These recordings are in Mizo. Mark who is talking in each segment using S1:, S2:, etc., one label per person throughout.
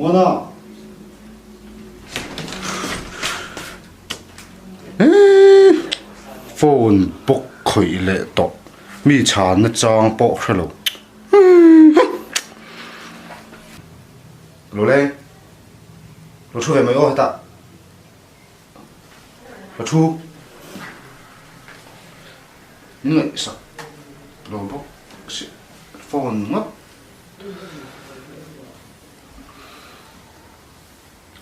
S1: Muana! Phone bawk khawih leh tawh mi chhanna chang pawh hre lo. Lo leng. Lo thu ve mai aw hetah. Lo thu. Ngaihsak lo bawk si phone ngawt.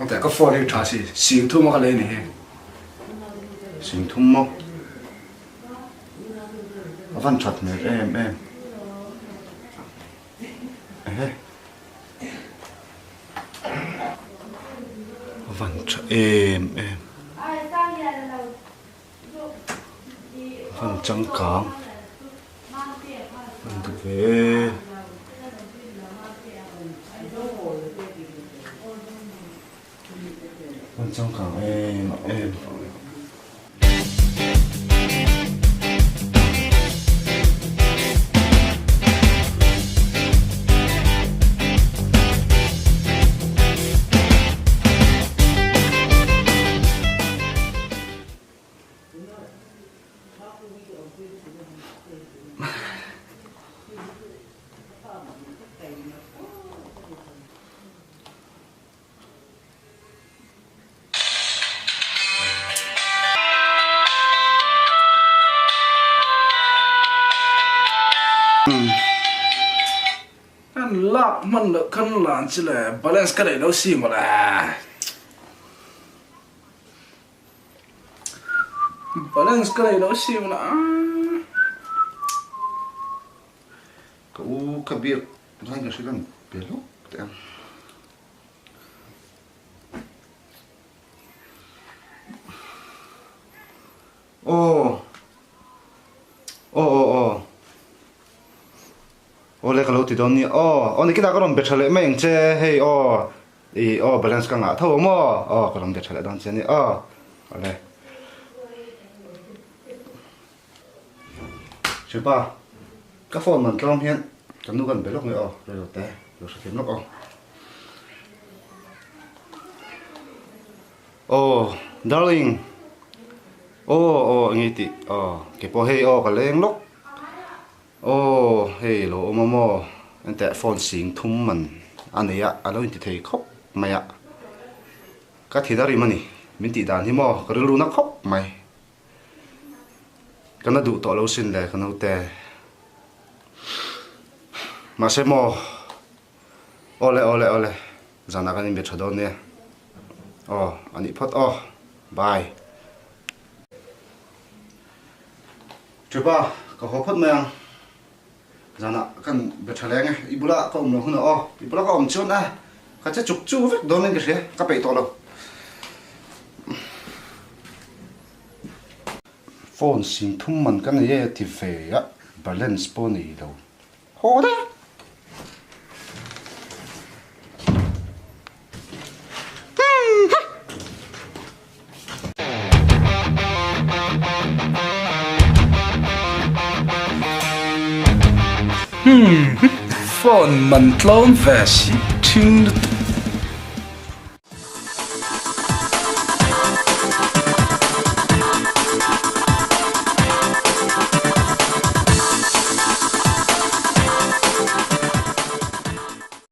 S2: Ante ka phone hi tha si sing thum a ka lei ni hi.
S1: Sing thum maw? A van that hmel em em. Ehe. A van tha em em. A van changkang. An duh ve e. An changkang em em.
S2: An lak hman loh khan lan chu le balance ka neih lo si mawle. Balance ka nei lo si mawle a.
S1: Ka u ka biak lai ka hre kan pe lawk teh ang. Aw aw aw aw aw le ka lo ti dawn nia aw aw nikinah ka rawn be tha leh mai ang che hei aw. I aw balance ka ngah tho maw? Aw ka rawn be tha leh dawn che a ni aw. Awle. Hripa, ka phone man tlawm hian ka nu kan be lawk nge aw, rei te lo hre thiam lawk aw. Aw darling, aw aw eng nge tih aw keipawh hei aw ka leng lawk. Aw hei lo awm a maw enteh phone sing thum man a nei a a lo inti thei khawp mai a ka thin a rim a ni min tih dan hi maw ka rilru na khawp mai ka na duh tawh lo sin le ka naute mahse maw awle awle awle zanah kan inbe tha dawn nia aw a nih phawt aw bye. Ṭhipa, ka haw phawt mai ang. Zanah kan be ṭha leng e. I bulah ka awm lo hunah aw. I bulah ka awm chuan a, ka che chuk chu vek dawn in ka hria, ka peih tawh lo. Phone sing thum man ka nei e ti ve a, balance pawh nei lo. Haw daih a.
S2: Phone man tlawm ve si ṭhing lutuk.